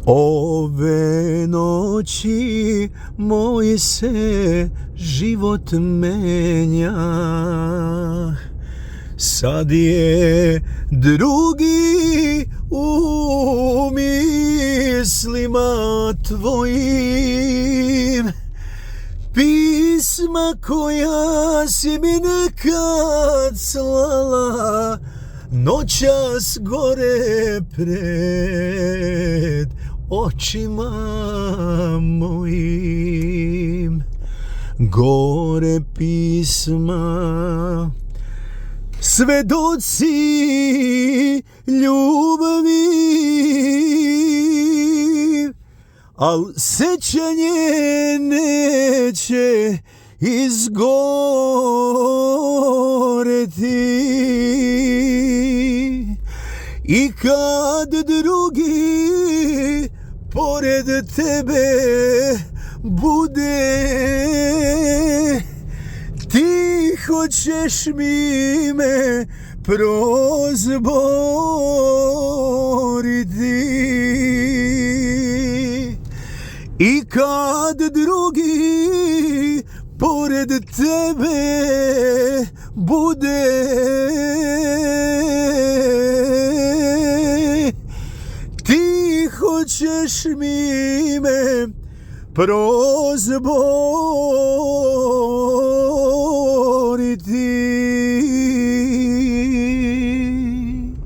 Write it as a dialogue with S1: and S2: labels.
S1: Ove noći moj se život menja, sad je drugi u mislima tvojim. Pisma koja si mi nekad slala, noćas gore pred očima mojim. Gore pisma, svedoci ljubavi, al sećanje neće izgoreti. I kad drugi pored tebe bude, ti hoćeš mi me prozboriti. I kad drugi pored tebe bude, ti hoćeš mi me prozboriti.